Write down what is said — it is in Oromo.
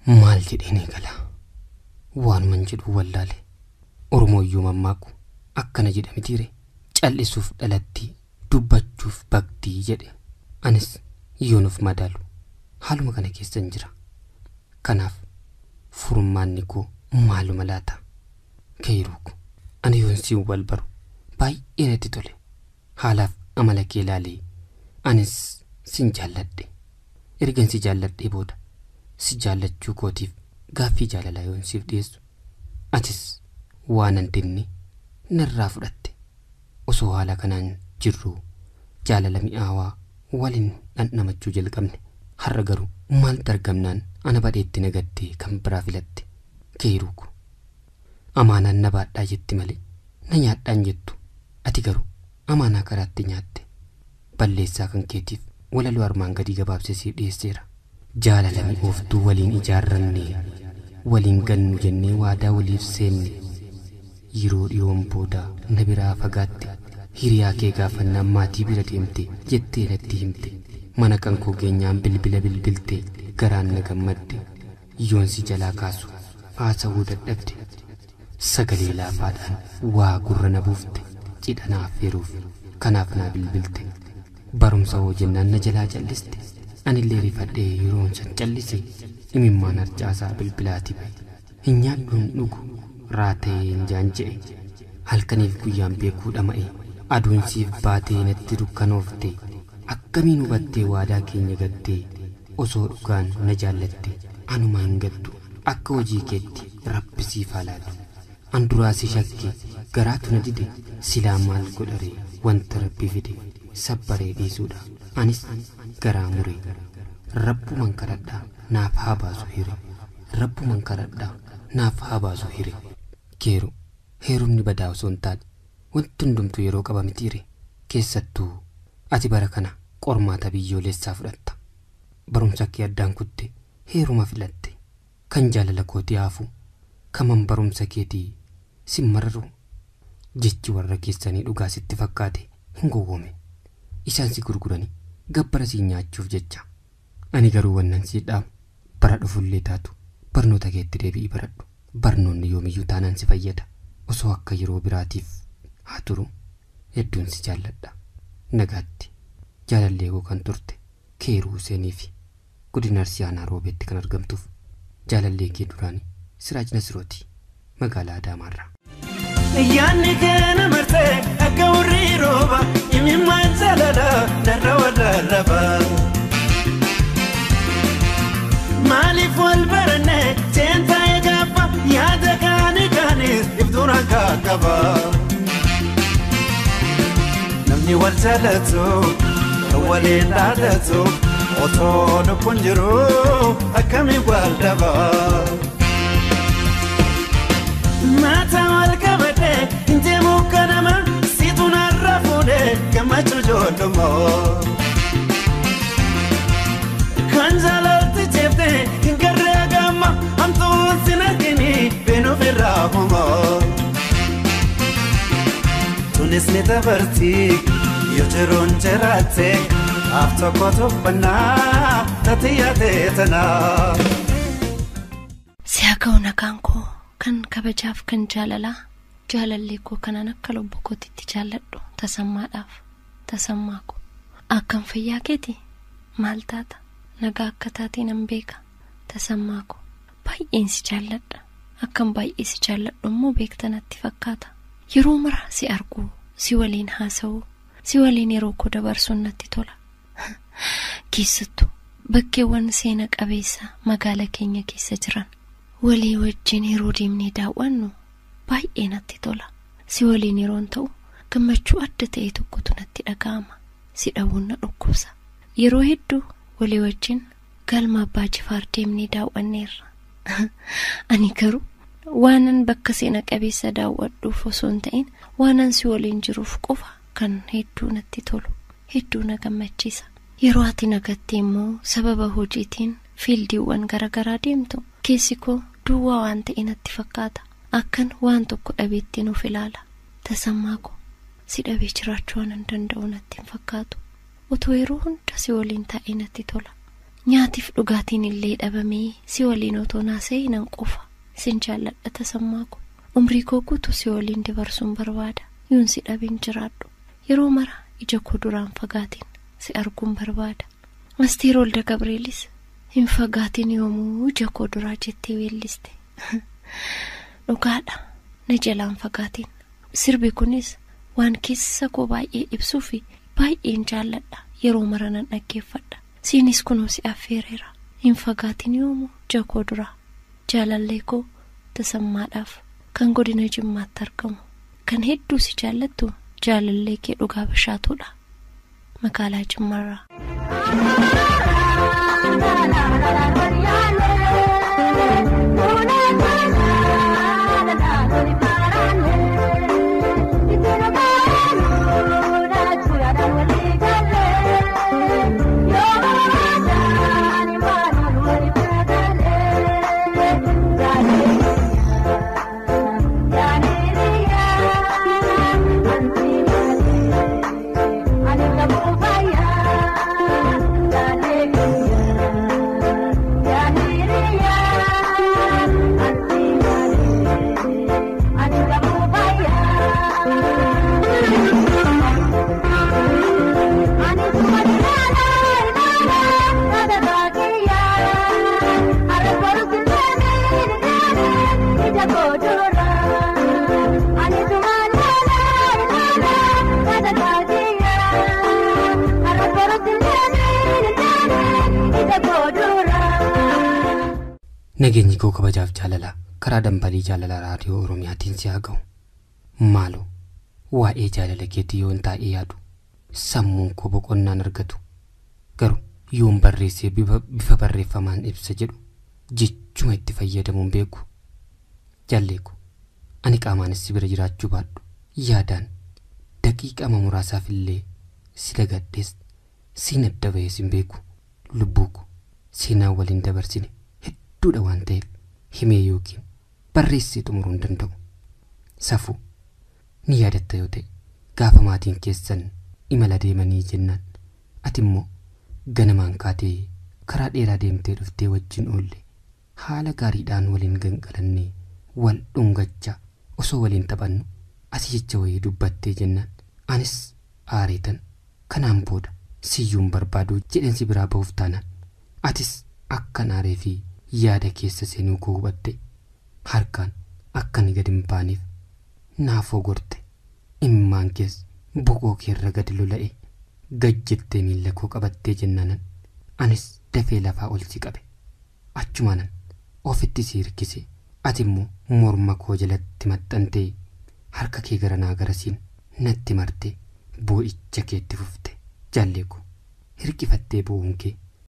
Maal jedheen eegala? Waanuman jedhu wallaale. Oromooyyuu mammaaku akkana jedha mitiire. Cal'isuuf dhalatti dubbachuuf baktii jedhe. Anis yoon of madaalu haaluma kana keessan jira. Kanaaf furmaanni koo maaluma laata? Keeruuku ani yoon siin wal baru baay'ee natti tole. Haalaaf amala kee ilaalee anis sin jaalladhe. Ergan si jaalladhee booda si jaallachuu kootiif gaaffii jaalalaa yoon siif dhiyeessu atis waan an dinne narraa fudhatte. Osoo haala kanaan jirru jaalala mi'aawaa waliin dhandhamachuu jalqabne. Har'a garuu maaltu argamnaan ana badheetti nagattee kan biraa filatte. Keeruuku amaanaan na baadhaa jetti malee na nyaadhaan jettu. Ati garuu amaanaa karaatti nyaatte. Balleessaa kan keetiif walaloo armaan gadii gabaabsee siif dhiyeesseera. Jaalala mi'ooftuu waliin ijaarranne, waliin gannu jennee waadaa waliif seenne. Yeroo dhiyoon booda na biraa fagaatte. Hiriyaa kee gaafannaan maatii bira deemte jettee natti himte. Mana kan koo geenyaan bilbila bilbilte garaan na gammadde. Yoon si jalaa kaasu haasa'uu dadhabde. Sagalee laafaadhaan waa gurra na buufte. Cidha na affeeruuf kanaaf naa bilbilte. Barumsa hoo jennaan na jalaa calliste. Anillee rifadhee yeroon san callise imimmaan harcaasaa bilbilaati ba'e. Hin nyaadhu hin dhugu raata'ee hin jaanje'e. Halkaniif guyyaan beekuu dhama'e. Aduun siif baatee natti dukkanoofte. Akkamiin hubattee waadaa keenya gattee osoo dhugaan na jaallatte anuma hin gattu. Akka hojii keetti rabbi siif haa laatu. An duraa si shakke garaatu na dide. Silaa maal godharee wanta rabbi fide sabbaree dhiisuudha. Anis garaa muree rabbuman kadhadhaa naaf haa baasu hire. Rabbuman kadhadhaa naaf haa baasu hire. Keeru heerumni badaa osoo hin taane wanti hundumtuu yeroo qaba mitiire. Keessattuu ati bara kana qormaata biyyoolessaa fudhatta. Barumsa kee addaan kutte heeruma filatte. Kan jaalala kootii haafu kaman barumsa keetii sin mararu. Jechi warra keessanii dhugaa sitti fakkaate hin gowwoome. Isaan si gurguranii gabbara si nyaachuuf jecha. Ani garuu wannan si dhaamu bara dhufullee taatu barnoota keetti deebi'ii baradhu. Barnoonni yoomiyyuu taanaan si fayyada. Osoo akka yeroo biraatiif haa turu hedduun si jaalladha. Nagaatti jaalallee koo kan turte Keeruu Huseenii fi godina Arsii Aanaa Roobeetti kan argamtuuf jaalallee kee duraanii Siraaj Nasirooti magaalaa Adaamaarraa. Yaanni keena marsee akka hurrii rooba imimmaan jaalala narra wallarraba. Maaliif wal baranne seentaa gaafa yaada kaani kaanis iftuuraan kaakaba. Namni wal jaalatu kan waliin dhaadatu otoo lubbuun jiru akkamiin wal dhaba. Maata wal qabate deemu kanama situ narra fuudhee gammachuu ijoollummaa. Kan jaalatti jeeftee hin garree gamma hamtuun sin argini beenuuf irraa humaa. Tunis ni dabarti yoo jiruun jiraatte af tokko tuffannaa tati yaadee tanaa. Si'a ga'u nagaan koo kan kabajaaf kan jaalalaa jaalallee koo kanaan akka lubbuu kootitti jaalladhu tasammaadhaaf tasammaa koo akkam fayyaa keeti maal taata nagaa akka taatee nan beeka tasammaa koo baay'een si jaalladha akkam baay'ee si jaalladhu immoo beekta natti fakkaata yeroo mara si arguu si waliin haasa'uu si waliin yeroo koo dabarsuun natti tola keessattuu bakkeewwan seena qabeessa magaala keenya keessa jiran walii wajjin yeroo deemnee daawwannu baay'ee natti tola. Si waliin yeroon ta'u gammachuu adda ta'e tokkotu natti dhaga'ama. Si dhabuun na dhukkubsa. Yeroo hedduu walii wajjin galma Abbaa Jifaar deemnee daawwanneerra. Ani garuu waanan bakka seena qabeessa daawwadhuuf osoo hin ta'in waanan si waliin jiruuf qofa kan hedduu natti tolu hedduu na gammachiisa. Yeroo ati nagatte immoo sababa hojiitiin fiildiiwwan garaagaraa deemtu keessi koo duwwaa waan ta'e natti fakkaata. Akkan waan tokko dhabeetti nuuf ilaala. Tasammaa koo si dhabee jiraachuu waan hin danda'u natti hin fakkaatu. Otoo yeroo hunda si waliin taa'ee natti tola. Nyaatiif dhugaatiin illee dhabamee si waliin otoo naasa'ee nan quufa. Sin jaalladha Tasammaa ko. Umrii koo guutuu si waliin dabarsuun barbaada. Yoon si dhabeen jiraadhu. Yeroo mara ija koo duraan fagaatiin si arguun barbaada. Asteer Walda Gabreelis hin fagaatiin yoomuu ija koo duraa jettee weelliste. Dhugaadha, na jalaan fagaatiin. Sirbi kunis waan keessa koo baay'ee ibsuu fi baay'een jaalladha. Yeroo mara nan dhaggeeffadha. Siinis kunoo si affeereera. Hin fagaatiin yoomuu ija koo duraa. Jaalallee koo Tasammaadhaaf kan godina Jimmaatti argamu. Kan hedduu si jaallattu jaalallee kee Dhugaa Bashaatuudha. Magaalaa Jimmaarraa. Nageenyi koo kabajaaf jaalalaa karaa dambalii jaalalaa raadiyoo Oromiyaatiin si haa ga'u. Maaloo waa'ee jaalala keetii yoon taa'ee yaadu sammuun koo boqonnaan argatu. Garuu yoon barreessee bifa barreeffamaan ibsa jedhu jechuma itti fayyadamuun beeku. Jaalleeku ani qaamaanis si bira jiraachuu baadhu yaadaan daqiiqama muraasaaf illee si dagadhees siin adda ba'ees hin beeku. Lubbuu koo seenaa waliin dabarsine hedduudha waan ta'eef himee yookiin barreessee xumuruu hin danda'u. Safuu ni yaadatta yoo ta'e gaafa maatiin keessan imala deemanii jennaan ati immoo ganamaan kaatee karaa dheeraa deemtee dhuftee wajjin oolle haala gaariidhaan waliin gangalannee wal dhungachaa osoo waliin taphannu asii jecha wayii dubbattee jennaan anis aareetan kanaan booda siyyuun barbaadu jedheen si biraa ba'uuf taanaan atis akkan aaree fi yaada keessa seenuu koo hubatte harkaan akka ani gad hin baaneef naafoo gorte. Imimmaan kees boqoo keerra gad lola'e gad jettee miilla koo qabattee jennaanan anis dafee lafaa ol si qabe. Achumaanan ofitti si hirkise ati immoo morma koo jalatti maxxantee harka kee garanaa garasiin natti marte boo'icha keetti fufte. Jaallee koo hirkifattee boo'uun kee